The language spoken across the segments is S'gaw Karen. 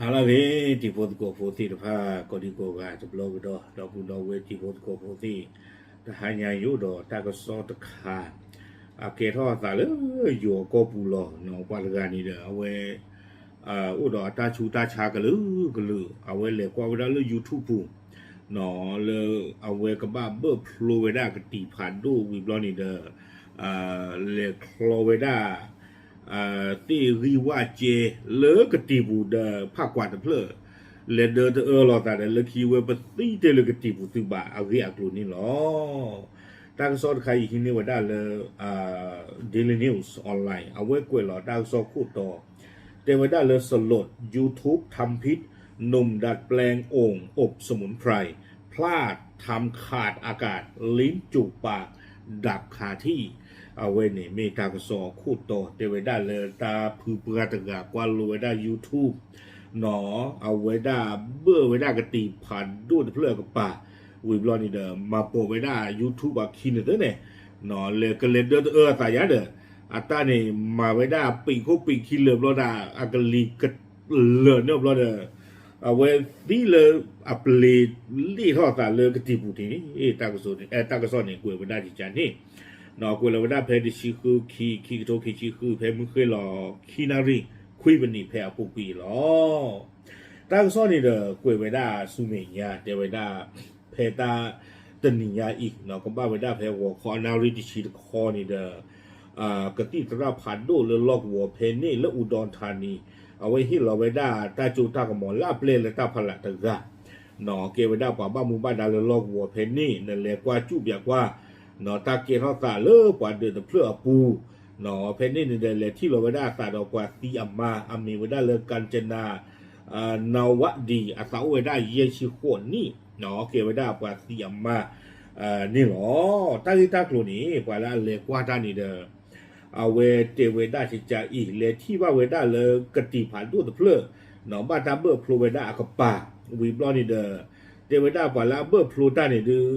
ဟါလၢအဂ့ၤ တံၤဖိသကိးဖိသ့ၣ်တဖၣ် ကိးဒံကိးဂၤတဘျီကဒီး ဒီပုၢ်ဒီဝဲၢ်တံၤဖိသကိးဖိသ့ၣ်, တဟါညါယအိၣ်ဒီးတၢ်ကစီၣ်တခါ အကဲထီၣ်အသးလၢယိၤကီၢ်ပူၤလီၤ. ပှၤတဂၤန့ၣ်ဒီး အဝဲ အိၣ်ဒီးအတၢ်ဆူးတၢ်ဆါကလုာ်ကလုာ် အဝဲလဲၤကွၢ်ဝဲဒၣ်လၢ YouTube ပူၤ လၢအဝဲကဘၣ်ဘၢၣ်ဖျိဝဲဒၣ်ကတံာ်ဖးဒိၣ်ဝံၤဘျီန့ၣ်ဒီး လဲၤချီဝဲဒၣ် သ့ၣ်ဂံၢ်ဝၣ်ကဲလၢကတံၤပူၤဒီးဖးကွၢ်တဖျၢၣ် လဲၤဒၢတအၢလိာ်သးဒီး လၢခံဝဲပသံတ့ၢ်လၢကတံၤပူၤသုးဘၣ်အဂ့ၢ်အကျိၤန့ၣ်လီၤ. တၢ်ကစီၣ်တခါအံၤဟံးန့ၢ်ဝဲဒၣ်လၢ Daily News Online အဝဲကွဲးလီၤတၢ်ကစီၣ်ခိၣ်တီ တဲဝဲဒၣ်လၢ สลด YouTube ทำผิด หนุ่มดัดแปลงโอ่งอบสมุนไพร พลาดทำขาดอากาศ ลิ้นจุกปาก ดับคาที่ အဝဲန့ၣ်မ့ၢ်တၢ်ကစီၣ်အခိၣ်တီ တဲဝဲဒၣ်လၢတၢ်ဖုပှၢ်တဂၤကွၢ်လိဝဲဒၣ် YouTube နီၣ် အဝဲဒၣ်ဘၢၣ်ဝဲဒၣ်ကတံၤဖးဒိၣ်တဖျၢၣ်အကပၤ ဝံၤဘျီန့ၣ်ဒီး မၤပိာ်ဝဲဒၣ် YouTube အခံန့ၣ်သ့န့ၣ် လဲၤကလဲၤဒၢတအၢအသးယါဒီး အတၢ်န့ၣ်မၤဝဲဒၣ်ပံာ်ခိၣ်ပံာ်ခံလၢာ်ဘျီဒီး အကလံၤကလၢာ်န့ၣ်ဘျီဒီး အဝဲသံလၢအပျ့ၤလ့ၣ်ထီၣ်အသးလၢကတံၤပူၤန့ၣ် တၢ်ကစီၣ်န့ၣ် ကွဲးဝဲဒၣ်ဒ်န့ၣ် ကွဲးလီၤဝဲဒၣ်ဖဲတဆံဃု ခံ ခံကထိခံဆံဃု ဖဲမုၢ်ဃ့ၢ်လီၤ ခံနၣ်ရံၣ် ခွံမံးနံး ဖဲအပူၤကွံာ်လီၤ. တၢ်ကစီၣ်န့ၣ်ဒီး ကွဲးဝဲဒၣ်ဆူမဲာ်ညါ တဲဝဲဒၣ် ဖဲတၢ်တနံၤညါအံၤ ကဘၣ်ဝဲဒၣ်ဖဲဂီၤခီအနၣ်ရံၣ်တဆံတခီန့ၣ်ဒီး ကသံၣ်သရၣ်ဖးဒိၣ်လၢလီၢ်ကဝီၤဖဲန့ၣ်လၢ အူဒီထါနံၤ အဝဲဟ့ၣ်လီၤဝဲဒၣ်တၢ်ကၠိတၢ်ကမီၤလၢအပျဲၢ်လၢတၢ်ဖီလာ်တဂၤ ကဲဝဲဒၣ်ပှၤဘၣ်မူဘၣ်ဒါလၢလီၢ်ကဝီၤဖဲန့ၣ် နလဲၤကွၢ်စူၣ်ပၠးကွၢ် တၢ်ကဲထီၣ်သးလၢပှၤဒၢးတဖျၢၣ်အပူၤ ဖဲန့ၣ်န့ၣ်ဒီး လဲၤထံၣ်လီၤဝဲဒၣ်အသးဒီးပှၤသံအမါ အမံၤဝဲဒၣ်လၢ ကၣ်စနၣ် နဝဒံ အသးအိၣ်ဝဲဒၣ်ယဲၢ်ဆံဃိးနံၣ် ကဲဝဲဒၣ်ပှၤသံအမါန့ၣ်လီၤ. တၢ်ဂ့ၢ်တၢ်ကျိၤန့ၣ် ပှၤလၢအလဲၤကွၢ်တၢ်န့ၣ်ဒီး အဝဲတဲဝဲဒၣ်ကကါအံၤ လဲၤထံၣ်ဘၣ်ဝဲဒၣ်လၢကတံၤဖးဒိၣ်တဖျၢၣ် ဘၣ်တၢ်ဘၢၣ်ဖျိဝဲဒၣ်အကပၤ ဝံၤဘျီန့ၣ်ဒီး တဲဝဲဒၣ်ပှၤလၢအဘၢၣ်ဖျိတၢ်န့ၣ်ဒုး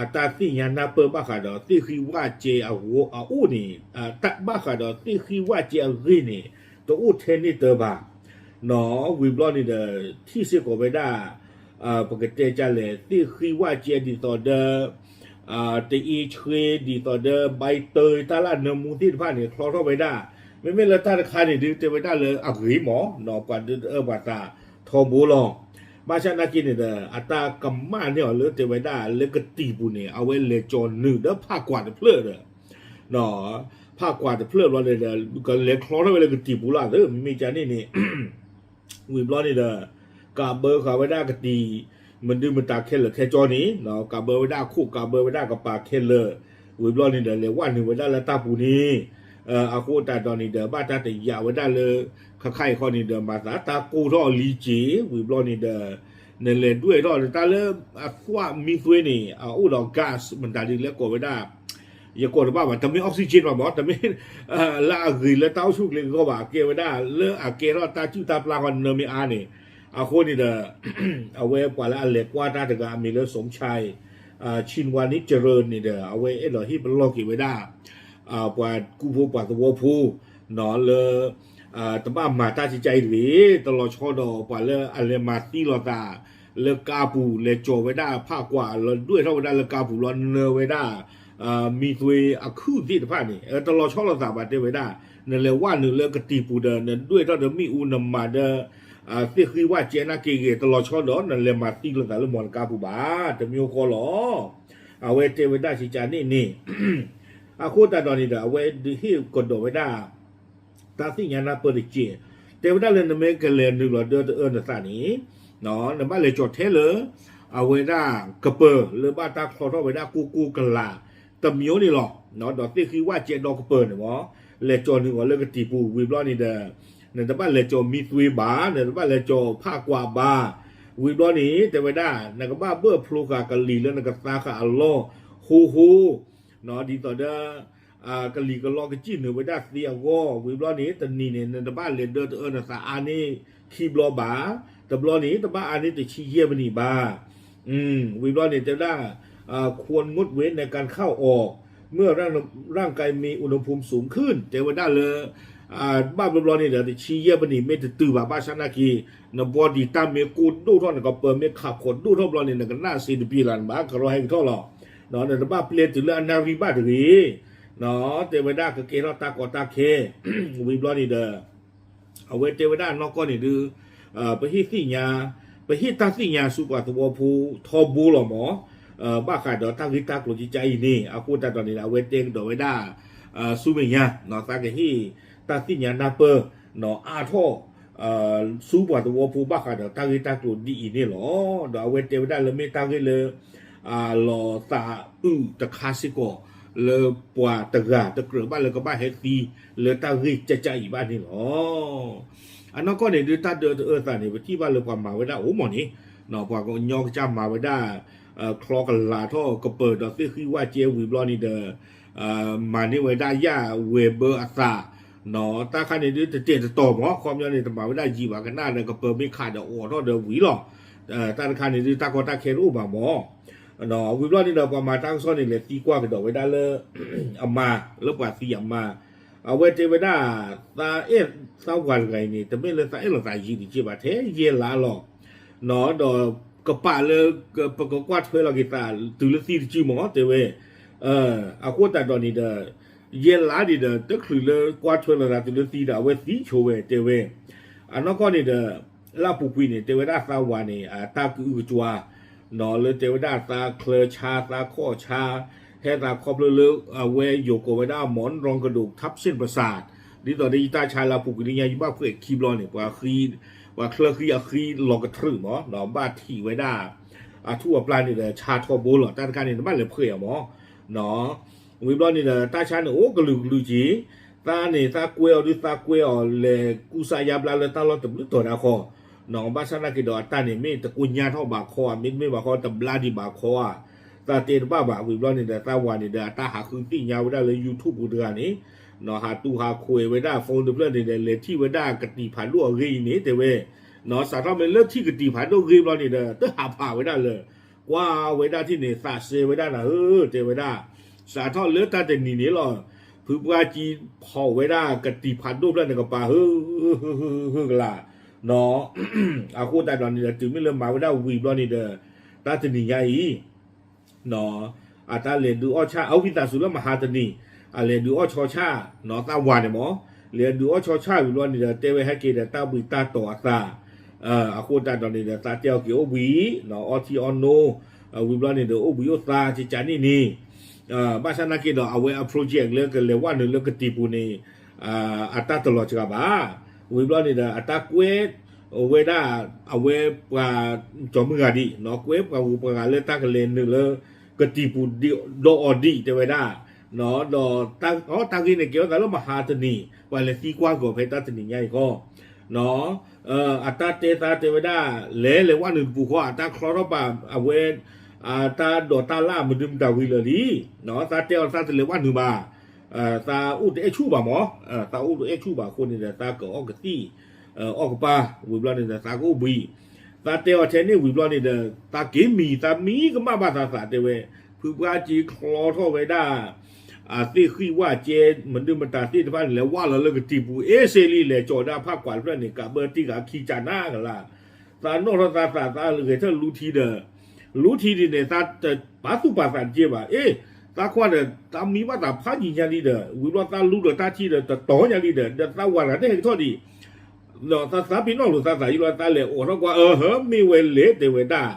အတၢ်သ့ၣ်ညါနၢ်ပၢၢ်ဘၣ်ဃးဒီးသ့ၣ်ဃံဝၣ်ကဲအဂီၢ်အအိၣ်န့ၣ် ဘၣ်ဃးဒီးသ့ၣ်ဃံဝၣ်ကဲအဂ့ၢ်န့ၣ် တအိၣ်ထဲန့ၣ်တၢ်ဘၣ် ဝံၤဘျီန့ၣ်ဒီး ထံၣ်စ့ၢ်ကီးဝဲဒၣ် ပကတဲကလဲၣ် သ့ၣ်ဃံဝၣ်ကဲဒ်သိးဒီး တအ့ဆှ့ ဒ်သိးဒီး ဘဲတၢတၢ်လၢအနၢမူသ့ၣ်တဖၣ်န့ၣ် ချီထီၣ်ဝဲဒၣ် မ့မ့ၢ်လၢတၢ်တခါန့ၣ်ဒုး တဲဝဲဒၣ်လၢအဂ့ၤမး ပှၤဒၢတအၢပှၤသးထီဘိလီၤ. ဘၣ်ဆၣ်နာ်က့န့ၣ်ဒီး အတၢ်ကမၣ်န့ၢ်အီၤလၢတဲဝဲဒၣ်လၢကတံၤပူၤန့ၣ် အဝဲလဲၤကၠီၤနုာ်ဒီးဖးကွၢ်တဖျၢၣ်ဒီး ဖးကွၢ်တဖျၢၣ်ဘျီန့ၣ်ဒီး ကလဲၤချီထီၣ်ဝဲလၢကတံၤပူၤလီၤသ့ မ့မ့ၢ်ကန့ၣ်န့ၣ် ဝံၤဘျီန့ၣ်ဒီး ကးဘၢဃာ်ဝဲဒၣ်ကတံၤ မဒုမတၤခဲလၢာ်ခဲဆ့န့ၣ် ကးဘၢဝဲဒၣ်အခိၣ် ကးဘၢဝဲဒၣ်ကပၤခဲလၢာ် ဝံၤဘျီန့ၣ်ဒီး လဲၤဝဲနုာ်ဝဲဒၣ်လၢတၢ်ပူၤန့ၣ် အဃိသတးဒီးန့ၣ်ဒီး ဘၣ်တၢ်တယာ်ဝဲဒၣ်လၢ ခါခါအံၤဃီန့ၣ်ဒီး မၤသးတၢ်ကိၢ်ထီၣ်အလံက့ၤ ဝံၤဘျီန့ၣ်ဒီး နလဲၤဒွဲၣ်ထီၣ်တၢ်လၢ အသွၣ်မံသွ့န့ၣ် အအိၣ်ဒီး gas မတၤဒ်လဲၣ်ကိးဝဲဒၣ် ယကိးတဘၣ်ဘၣ် တမ့ၢ် oxygen ဘၣ်မး တမ့ၢ် လၢအဂ့ၤလၢတၢ်အိၣ်ဆူၣ်အိၣ်ချ့အဂီၢ်ဘၣ် ကဲဝဲဒၣ်လၢအကဲထီၣ်တၢ်စုၣ်တၢ်ပျၢ်ဃီ နၢမ့ၢ်အါန့ၣ် အဃိန့ၣ်ဒီး အဝဲပှၤလၢအလဲၤကွၢ်တၢ်တဂၤအမံၤလၢ စီၣ်ဆဲး ဆံၣ်ဝါနံၣ်ကရၢန့ၣ်ဒီး အဝဲအဲၣ်ဒိးဟ့ၣ်ပလီၢ်က့ၤဝဲဒၣ် ပှၤကူဖိပှၤသဝီဖိ လၢ တဘၣ်မၤတၢ်ကကါအံၤတဂ့ၤ တလီၤဆီဒီးပှၤလၢအလဲၤမၤသံလိာ်သး လၢကါပူၤ လဲၤကၠီၤဝဲဒၣ်ဖးကွၢ် လၢဒွဲၣ်ထီၣ်ဝဲဒၣ်လၢကါပူၤလီၤ နၢဝဲဒၣ် မံသွ့အခုၣ်သ့ၣ်တဖၣ်န့ၣ် တလီၤဆီလိာ်သးဘၣ်တဲဝဲဒၣ် နလဲၤဝဲနုာ်လၢကတံၤပူၤဒီး နဒွဲၣ်ထီၣ်ဒီးမ့ၣ်အူ နမၤဒီး သ့ၣ်ဃံဝၣ်ကဲနာ်က့ဂ့ၤ တလီၤဆီဒီး နလဲၤမၤသံလိာ်သးလၢမီၢ်နကါပူၤဘၣ် တမံၤဃီလီၤ. အဝဲတဲဝဲဒၣ်ကကါန့ၣ်န့ၣ် အဃိသတးဒီးန့ၣ်ဒီး အဝဲဒုးဟ့ၣ်ကဒီးဝဲဒၣ် တၢ်သ့ၣ်ညါနၢ်ပၢၢ်တက့ၢ် တဲဝဲဒၣ်လၢနမ့ၢ်ကလဲၤနုာ်လီၤဒၢတအၢနသးန့ၣ် နဘၣ်လဲၤကၠီၤထဲလၢ အဝဲဒၣ်ကပၢၤလၢဘၣ်တၢ်ချီထီၣ်ဝဲဒၣ်ကိၢ်ကိၢ်ကလး တမံၤန့ၣ်လီၤ. ဒီးသ့ၣ်ဃံဝၣ်ကဲဒီကပၢၤန့ၣ်မး လဲၤကၠီၤနုာ်အီၤလၢကတံၤပူၤ ဝံၤဘျီန့ၣ်ဒီး နတဘၣ်လဲၤကၠီၤမံသွ့ဘၣ် နတဘၣ်လဲၤကၠီၤဖးကွၢ်ဘၣ် ဝံၤဘျီန့ၣ် တဲဝဲဒၣ် နကဘၣ်ဘၢၣ်ဖျိဃာ်ကလံၤလၢနကသါဃာ်အလီၢ် ဟိဟိ ဒ်သိးဒီး ကလံၤကလီကစံၣ်နုာ်ဝဲဒၣ်သ့အဂီၢ် ဝံၤဘျီန့ၣ် တနံၤန့ၣ် နတဘၣ်လဲၤဒၢတအၢနသးအါန့ၢ်ခံဘျီဘၣ် တဘျီန့ၣ် တဘၣ်အါန့ၢ်တဆံယဲၢ်မံးနံးဘၣ် ဝံၤဘျီန့ၣ် တဲဝဲဒၣ် ควรงดเว้นในการเข้าออก เมื่อร่างกายมีอุณหภูมิสูงขึ้น တဲဝဲဒၣ်လၢ ဘၣ်ဘျီဘျီန့ၣ်ဒီး တဆံယဲၢ်ပနံးမ့ၢ်တတုၤဘၣ် ဘၣ်ဆၣ်နာ်က့ နဘီဒံးတၢ်မ့ၢ်ကိၢ်ဒိၣ်ထီၣ် နကပၢၤမ့ၢ်ခးခိးဒိၣ်ထီၣ်ဘျီန့ၣ် နကနၣ်စ့တပံၤလၢၤ နဘၣ်ကရီဟဲကထီၣ်လီၤ. နတဘၣ်ပျဲတုၤလၢအနၣ်ရံၣ်ဘၣ်တဂ့ၤ, တဲဝဲဒၣ်ကကဲထီၣ်တၢ်ကီတၢ်ခဲ ဝံၤဘျီန့ၣ်ဒီး အဝဲတဲဝဲဒၣ်အနီၢ်ကီၢ်န့ၣ်ဒုး ပဟ့ၣ်သ့ၣ်ညါ ပဟ့ၣ်တၢ်သ့ၣ်ညါဆူပှၤသဝီဖိထီဘိလီၤမး, ဘၣ်ဃးဒီးတၢ်ဂ့ၢ်တၢ်ကျိၤကကါအံၤန့ၣ် အဃိသတးဒီးန့ၣ် အဝဲတဲကဒီးဝဲဒၣ် ဆူမဲာ်ညါ သးကဟ့ၣ်တၢ်သ့ၣ်ညါနၢ်ပၢၢ် အါထီၣ် ဆူပှၤသဝီဖိဘၣ်ဃးဒီးတၢ်ဂ့ၢ်တၢ်ကျိၤဒ်အံၤန့ၣ်လီၤ. ဒီးအဝဲတဲဝဲဒၣ်လၢမ့ၢ်တၢ်ဂ့ၢ်လၢ လီၤသးအုးတခါစ့ၢ်ကီး လၢပှၤတဂၤတကြၢးဘၣ်လၢကဘၣ်ဟဲသံလၢတၢ်ဂ့ၢ်ကကါအံၤဘၣ်န့ၣ်လီၤ. အနီၢ်ကီၢ်န့ၣ်ဒုး တၢ်ဒၢတအၢသးန့ၣ် ပထံၣ်ဘၣ်လၢပှၤမၤဝဲဒၣ်အိၣ်မးန့ၣ်, ပှၤကညီကစၢ်မၤဝဲဒၣ် ချီကလာ်ထီၣ်ကပၢၤဒီးသ့ၣ်ဃံၣ်ဝၣ်ကဲဝံၤဘျီန့ၣ်ဒီး မၤန့ၢ်ဝဲဒၣ်ယၣ်ဝဲၤဘၢအသး, တၢ်တခါန့ၣ်ဒုးတတဲာ်တတီၤမး ခီပညီန့ၣ် တမၤဝဲဒၣ်ယံာ်ဘၣ်ကနၣ်ဒီး ကပၢၤမ့ၢ်ခးဒီးအိးထီၣ်ဒီးဝံၤလီၤ. တၢ်တခါန့ၣ်ဒုး တၢ်ကီတၢ်ခဲတအိၣ်ဘၣ်မး. ဝံၤဘျီန့ၣ်ဒီး ပှၤမၤတၢ်ကစီၣ်န့ၣ် လဲၤသံကွၢ်ကဒီးဝဲဒၣ်လၢ အမါ လၢပှၤသံအမါ, အဝဲတဲဝဲဒၣ် သးအဲၣ်သးဝၤတဂၤအံၤန့ၣ် တမ့ၢ်လၢသးအဲၣ်လိာ်သးယံာ်တက့ၢ်ဘၣ် ထဲယဲၢ်လါလီၤ. ဒီးကပာ်လၢ ပကကွၢ်ထွဲလီၤက့ၤသးတုၤလၢသံတစုမး တဲဝဲ. အဃိသတးဒီးန့ၣ်ဒီး ယဲၢ်လါဒံးဒီး တချုးလၢကွၢ်ထွဲလီၤသးတုၤလၢသံဒီး အဝဲသံဆိဝဲ တဲဝဲ. အနီၢ်ကီၢ်န့ၣ်ဒီး လၢအပူၤကွံာ်န့ၣ် တဲဝဲဒၣ်သးဝၤန့ၣ် အတၢ်ကအုကစွါ လၢတဲဝဲဒၣ်သးချၢဆါ သးခီၣ်ဆါ ဟဲသးခီဖျိလၢ အဝဲယိၤကိးဝဲဒၣ် หมอนรองกระดูกทับเส้นประสาท ဒ်သိးဒီးယတၢ်ဆါလၢအပူၤကွံာ်လၢညါ ယဘၣ်ဖှဲးခံဘျီန့ၣ် ပှၤချၢဃံအဃံလီၤကတြူာ်မး ဘၣ်ထံးဝဲဒၣ် အထူၣ်အပျၢ်န့ၣ်ဒီး ဆါထီဘိလီၤ. တၢ်တခါန့ၣ် နဘၣ်လဲၤဖှဲးအီၤမး ဝံၤဘျီန့ၣ်ဒီး တၢ်ဆါန့ၣ်အိၣ်ကလုာ်ကလုာ်က့ၤ, သးန့ၣ် သးကွဲအီၤဒုး သးကွဲအီၤလဲၤကူစါယါဘျါလၢတၢ်လီၢ်တဘျုးတီၤဒၣ်ဃီ, ဘၣ်ဆၣ်သနာ်က့ဒီး အတၢ်န့ၣ်မ့ၢ်တကိညါထီၣ်ဘၣ်ခီဧါ မ့တမ့ၢ်ဘၣ်ခီ တဘျါဒံးဘၣ်ခီဧါ, သးတဲတဘၣ်ဘၣ်. ဝံၤဘျီန့ၣ်ဒီး သးဝၤန့ၣ်ဒီး အတၢ်ဟးဃုသ့ၣ်ညါဝဲဒၣ်လၢ YouTube ပူၤတဂၤန့ၣ်, ဟးတူၢ်ဟးခွဲးဝဲဒၣ် phone တဖျၢၣ်န့ၣ်ဒီး လဲၤထံၣ်ဝဲဒၣ်ကတံာ်ဖးဒိၣ်အဂ့ၢ်အံၤန့ၣ် တဲဝဲ, စးထီၣ်မ့ၢ်လၢထံၣ်ကတံာ်ဖးဒိၣ်ဂ့ၢ်ဘျီန့ၣ်ဒီး တဟးဖးဝဲဒၣ်လၢ ကွၢ်ဝဲဒၣ်ထံၣ်န့ၣ် သးစဲဝဲဒၣ်နၤဧၢ တဲဝဲဒၣ်, စးထီၣ်လၢတၢ်တနံၤန့ၣ်လီၤ, ဖုပှၢ်ကံဖီၣ်ဝဲဒၣ်ကတံာ်ဖးဒိၣ်ဖျၢၣ်န့ၣ်ကပၤ ဟု ဟု ဟု ဟု ဟုကလး, အဃိသတးဒီးန့ၣ်ဒီး တုၤမ့ၢ်လၢမၤဝဲဒၣ်ဝံၤဘျီန့ၣ်ဒီး တၢ်တနံၤညါအံၤ အတၢ်လဲၤဒုးအီၣ်ဆၣ် အဝံသးစူၤလၢမဟါတနံၤ အလဲၤဒုးအီၣ်ဆီဆၣ် သးဝၤန့ၣ်မး, လဲၤဒုးအီၣ်ဆီဆၣ်ဝံၤဘျီန့ၣ်ဒီး တဲဝဲဟဲက့ၤဒီးတၢ်ဘှံးတၢ်တီၤအသး, အဃိသတးဒီးန့ၣ်ဒီး သးတဲအီၤက့ၤအိၣ်ဘှံး အီထံအီနိ ဝံၤဘျီန့ၣ်ဒီး အိၣ်ဘှံးအိၣ်သါကကန့ၣ်န့ၣ်, ဘၣ်ဆၣ်သနာ်က့ဒီး အဝဲအ project လၢကလဲၤဝဲနုာ်လၢကတံာ်ပူၤန့ၣ် အတၢ်တလီၤစှၤဘၣ်. ဝံၤဘျီန့ၣ်ဒီး အတၢ်ကွဲးဝဲဒၣ် အဝဲပှၤ ကၠီၤမုၢ်ဂၤဒံး ကွဲးပှၤဂုၤပှၤဂၤလၢတၢ်ကလဲၤနုာ်လၢ ကတံာ်ပူၤဒီးအီၤဒံးတဲဝဲဒၣ်, ဒီးတၢ်ဂ့ၢ်န့ၣ်ကဲထီၣ်သးလၢမဟါတနံၤ ပှၤလဲၤသံကွၢ်ကီၤဖဲတၢ်တနံၤညါအံၤဃီ အတၢ်တဲသးတဲဝဲဒၣ် လဲၤလဲၤဝဲနုာ်တပူၤဃီ အတၢ်ချီထီၣ်ပာ်အဝဲ အတၢ်ဒိးတၢ်လၢ်မနုၤမတၤဝံၤလၢာ်လံ, သးတဲအီၤသးတလဲၤဝဲနုာ်ဘၣ်, သးအိၣ်တအဲၣ်ဆူၣ်ဘၣ်မး, သးအိၣ်တအဲၣ်ဆူၣ်ဘၣ်အဃိန့ၣ်ဒီး သးကအီၣ်ကသံၣ် အီၣ်ကပၢ် ဝံၤဘျီန့ၣ်ဒီး သးကအိၣ်ဘှံး, သးတဲအီၤထဲန့ၣ်ဝံၤဘျီန့ၣ်ဒီး သးက့ၤမံၤ သးမံကမၣ်ဘၣ်သးသးတဲဝဲ, ဖုပှၢ်က့ချီထီၣ်ဝဲဒၣ် အသ့ၣ်ဃံၣ်ဝၣ်ကဲ မနုၤမတၤသ့ၣ်တဖၣ်န့ၣ် လဲၤဝၣ်လီၤလၢကတံာ်ပူၤ အ့စ့လံ လဲၤကၠီၤဒၣ်ဖးကွၢ်တဖျၢၣ်န့ၣ် ကးဘၢတံၢ်ဂၤခံကနၣ်ကလါ, သးနီၣ်ထီၣ်သးသး သးဂဲၤထၢၣ်လူထံဒီး လူထံဒ်န့ၣ် သးတပာ်သူၣ်ပာ်သးတက့ၢ်ဘၣ်. အ့ သးကွၢ်ဒီး သးမံဘၣ်သးဖးယံာ်ညါလံဒီး ဝံၤဘျီသးလူဒီးတၢ်ထံၣ်ဒီးတတီၤညါလံဒီး ဒီးသးဝၤတဂၤတဟဲကထီၣ်ဒံး ဒီးသးသးပ့ၤနီၣ်လိာ်သးသးယံာ်လီၤ သးလဲၤအိးထီၣ်ကွၢ် အၢ ဟၢ မ့ၢ်ဝဲလဲၣ် တဲဝဲဒၣ်,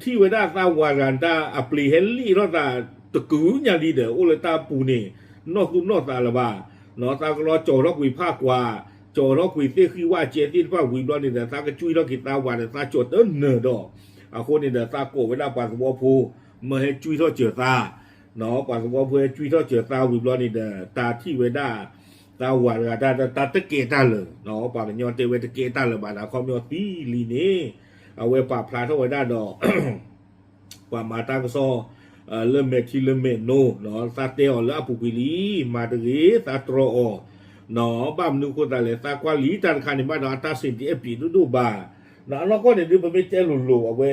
ထံၣ်ဝဲဒၣ်သးဝၤတဂၤတၢ်အပျ့ၤဟဲလံၣ်ထီၣ်သးတကုၤညါလံဒီး အိၣ်လၢတၢ်ပူၤန့ၣ် နီၢ်သူၣ်နီၢ်သးလၢၤဘၣ်, သးကလီကၠီၤထီၣ်ကွံာ်ဖးကွၢ် ကၠီၤထီၣ်ကွံာ်သ့ၣ်ဃံၣ်ဝၣ်ကဲသ့ၣ်တဖၣ်ဝံၤဘျီန့ၣ်ဒီး သးကကွံထီၣ်က့ၤသးဝၤဒီး သးကၠီၤတနၢၤဒီး အဃိန့ၣ်ဒီး သးကိးဝဲဒၣ်ပှၤသဝီဖိ မၢဟဲကွံထီၣ်စၢၤသး ပှၤသဝီဖိဟဲကွံထီၣ်စၢၤသးဝံၤဘျီန့ၣ်ဒီး တၢ်ထံၣ်ဝဲဒၣ် သးဝၤတဂၤတၢ် တၢ်တကဲတၢ်လၢၤ, ပှၤကညီတဲဝဲတကဲတၢ်လၢၤဘၣ် နခီပညီသံလံန့ၣ် အဝဲပာ်ဖျါထီၣ်ဝဲဒၣ်ဒီး ပှၤမၤတၢ်ကစီၣ် လၢမဲာ်ထံလၢမဲာ်နိ သးတဲအီၤလၢအပူၤကွံာ်လံ မၤတဂ့ၤ သးတြီအီၤ ဘၣ်မနုၤအဃိသတးလဲၣ် သးကွၢ်လံတၢ်တခါန့ၣ်ဘၣ်ဒီး အတၢ်စ့ၣ်တအဲၣ်ပျံၤဒိၣ်ဒိၣ်ဘၣ်, အနီၢ်ကီၢ်န့ၣ်ဒုး ပမ့ၢ်တဲလိၤလိၤအဝဲ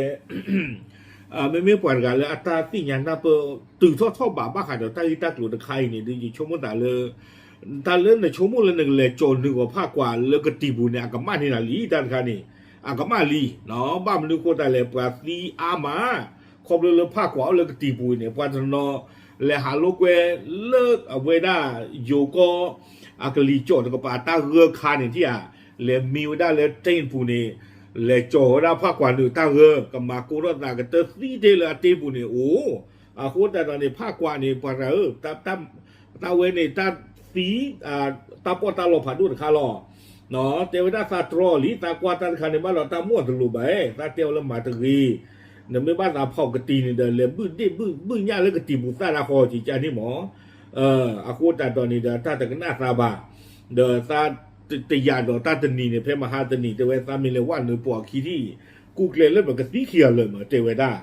မ့မ့ၢ်ပှၤတဂၤလၢအတၢ်သ့ၣ်ညါနၢ်ပၢၢ်တုၤထီၣ်ထီၣ်ဘး ဘၣ်ဃးဒီးတၢ်ဂ့ၢ်တၢ်ကျိၤတခါအံၤန့ၣ်ဒုး ယဆိကမိၣ်သးလၢ တၢ်လၢနဆိကမိၣ်လၢနကလဲၤကၠီၣ်နုာ်ဂီၤဖးကွၢ်လၢကတံၤပူၤန့ၣ် အကမၣ်န့ၢ်နၤလံ တၢ်တခါန့ၣ် အကမၣ်လံ. ဘၣ်မနုၤအဃိသတးလဲၣ် ပှၤသံအါမး ခီဖျိလၢဖးကွၢ်အိၣ်လၢကတံၤပူၤန့ၣ် ပှၤတနီၤလဲၤဟးလိာ်ကွဲလၢအဝဲဒၣ်ယိၤကီၢ် အကလံၤကၠီၣ်တကပၤတၢ်ဂၢၢ်ခါန့ၣ်ထံၣ်ဧါ, လဲၤမံဝဲဒၣ်လၢ tent ပူၤန့ၣ် လဲၤကၠီၣ်ဝဲဒၣ်ဖးကွၢ်နုာ်တၢ်ဂၢၢ် ကမၤကိးထီၣ်သးကတၢၢ်သံတ့ၢ်လၢအ tent ပူၤန့ၣ်အိၣ်. အဃိသတးဒီးန့ၣ် ဖးကွၢ်န့ၣ် ပှၤတဂၤဧၢ တၢ်ဝဲန့ၣ် တၢ်သံ တၢ်ပီးတၢ်လီဖးဒိၣ်တခါလီၤ. တဲဝဲဒၣ်သးတြီလံ သးကွၢ်တၢ်တခါန့ၣ်ဘၣ်ဒီး တၢ်မိၣ်တလိၤဘၣ်, သးတဲအီၤလၢမၤတဂ့ၤ, နမ့ၢ်ဘၣ်သးဖီၣ်ကတံၤန့ၣ်ဒီး လဲၤဘုၣ်ဒ့ၣ်ဘုၣ်ညၣ်လၢကတံၤပူၤသၣ်ဒၣ်ဃီကကန့ၣ်မး. အဃိသတးဒီးန့ၣ်ဒီး တၢ်တကနၣ်သးဘၣ်, ဒီးသးတယာ်ဒီးတၢ်တနံၤန့ၣ် ဖဲမဟါတနံၤ တဲဝဲသးမ့ၢ်လဲၤဝဲနုာ်ပိာ်အခံထံၣ် ကူၣ်ကျဲလၢပကသံခံဂၤလၢာ်မး တဲဝဲဒၣ်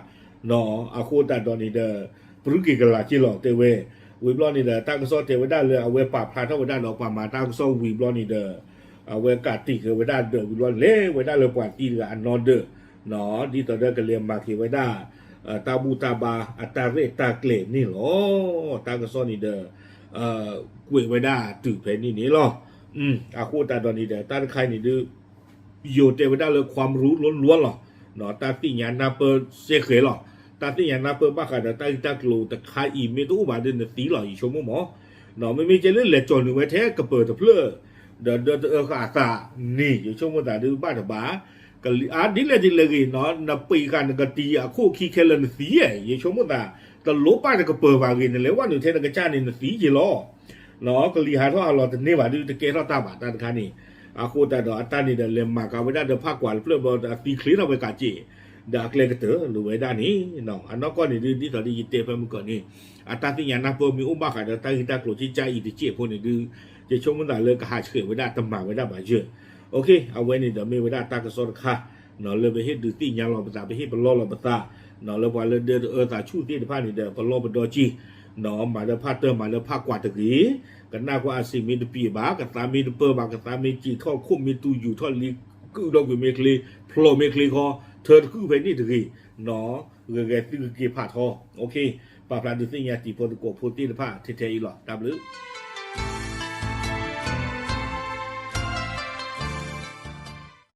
အဃိသတးဒီးန့ၣ်ဒီး ပရူးက့ၤကလာ်က့လီၤ တဲဝဲ. ဝံၤဘျီန့ၣ်ဒီး တၢ်ကစီၣ်တဲဝဲဒၣ်လၢအဝဲပာ်ဖျါထီၣ်ဝဲဒၣ်ဒီး ပှၤမၤတၢ်ကစီၣ်ဝံၤဘျီန့ၣ်ဒီး အဝဲကးတံာ်ဃာ်ဝဲဒၣ်ဒီးဝံၤဘျီ လဲၤဝဲဒၣ်လၢပှၤသံတဂၤအနီၢ်ဒၢး ဒ်သိးဒီးကလဲၤမၤက့ၤဝဲဒၣ် တၢ်ဘူၣ်တၢ်ဘါအတၢ်ရဲၣ်တၢ်ကျဲၤန့ၣ်လီၤ. တၢ်ကစီၣ်န့ၣ်ဒီး ကွဲးဝဲဒၣ်တုၤဖဲန့ၣ်န့ၣ်လီၤ. အဃိသတးဒီးန့ၣ်ဒီး တၢ်တခါအံၤန့ၣ်ဒုး ယိၤတဲဝဲဒၣ်လၢ ความรู้ล้วนๆ လီၤ. တၢ်သ့ၣ်ညါနၢ်ပၢၢ်စဲဃဲၤလီၤ. တၢ်သ့ၣ်ညါနၢ်ပၢၢ်ဘၣ်ဃးဒီးတၢ်ဂ့ၢ်တၢ်ကျိၤတခါအံၤ မ့ၢ်တအိၣ်ဘၣ်ဒီးနသံလီၤ ယဆိကမိၣ်မး. မ့မ့ၢ်ကဲလၢလဲၤကၠီၣ်နုာ်ဝဲထဲကပၢၤတဖျၢၣ် ဒီးဒၢတအၢဃာ်အသးန့ၣ် ယဆိကမိၣ်သးဒုးဘၣ်တဘၣ် အါဒ်လဲၣ်ဒ်လဲၣ်ဂ့ၤနီၤ နပံာ်ဃာ်နကတံၤအခိၣ်ခံခဲလၢာ်နသံဧါ ယဆိကမိၣ်သး တလိၣ်ပာ်တကပၢၤဘၣ်ဂ့ၤ နလဲၤဝဲနုာ်ထဲနကစၢ်န့ၣ် နသံက့ၤလီၤ. ကလံၤဟးထီၣ်ဟးလီၤတန့ၢ်ဘၣ်ဒုး တကဲထီၣ်တၢ်ဘၣ်တၢ်တခါန့ၣ်. အဃိသတးဒီးအတၢ်န့ၣ်ဒီး လဲၤမၤကၤဝဲဒၣ်ဒီးဖးကွၢ်တဖျၢၣ်ဘျီဒီးအသံချ့ထီၣ်ဝဲကးက့ၢ် ဒီးအကျဲကတၢၢ်လိာ်ဝဲဒၣ်န့ၣ် အနီၢ်ကီၢ်န့ၣ်ဒုး ဒ်သိးဒီးယတဲဖဲမုၢ်ကီၢ်န့ၣ် အတၢ်သ့ၣ်ညါနၢ်ပၢၢ်မ့ၢ်အိၣ်ဘၣ်ဃးဒီးတၢ်ဂ့ၢ်တၢ်ကျိၤကကၢ်အံၤတကဲးဖိန့ၣ်ဒုး ယဆိကမိၣ်သးလၢကဟးဆှဲးဝဲဒၣ်တမၤဝဲဒၣ်ဘၣ်ယၢၢ်. အဝဲန့ၣ်ဒီးမ့ၢ်ဝဲဒၣ်တၢ်ကစီၣ်တခါ လၢပဟ့ၣ်ဒုးသ့ၣ်ညါလီၤပသး ပဟ့ၣ်ပလီၢ်လီၤပသး လၢပှၤလၢဒၢတအၢသးဆူၣ်သ့ၣ်တဖၣ်န့ၣ်ဒီး ပလီၢ်ပဒီက့ၢ် မၤလၢဖးတၢၢ်မၤလၢဖးကွၢ်တဂ့ၤ. ကနၣ်ကွၢ်အစ့မ့ၢ်တပံၤဘၣ် ကသါမ့ၢ်တပၢၢ်ဘၣ် ကသါမ့ၢ်စံာ်ထီၣ်ခိၣ်မ့ၢ်တူၢ်ယူၤထီၣ်လံ ကုၣ်ဒီကွံာ်မ့ၢ်ချ့ ဖျိးမ့ၢ်ချ့ခီ ထၢတကုၣ်ဖဲန့ၣ်တဂ့ၤ ဂဲၤဂဲၤသုကက့ၤဖးထီ ပာ်ဖျါဒုးသ့ၣ်ညါတံၤဖိသကိးဖိသ့ၣ်တဖၣ်ထဲထဲအံၤလီၤ. တၢ်ဘျုး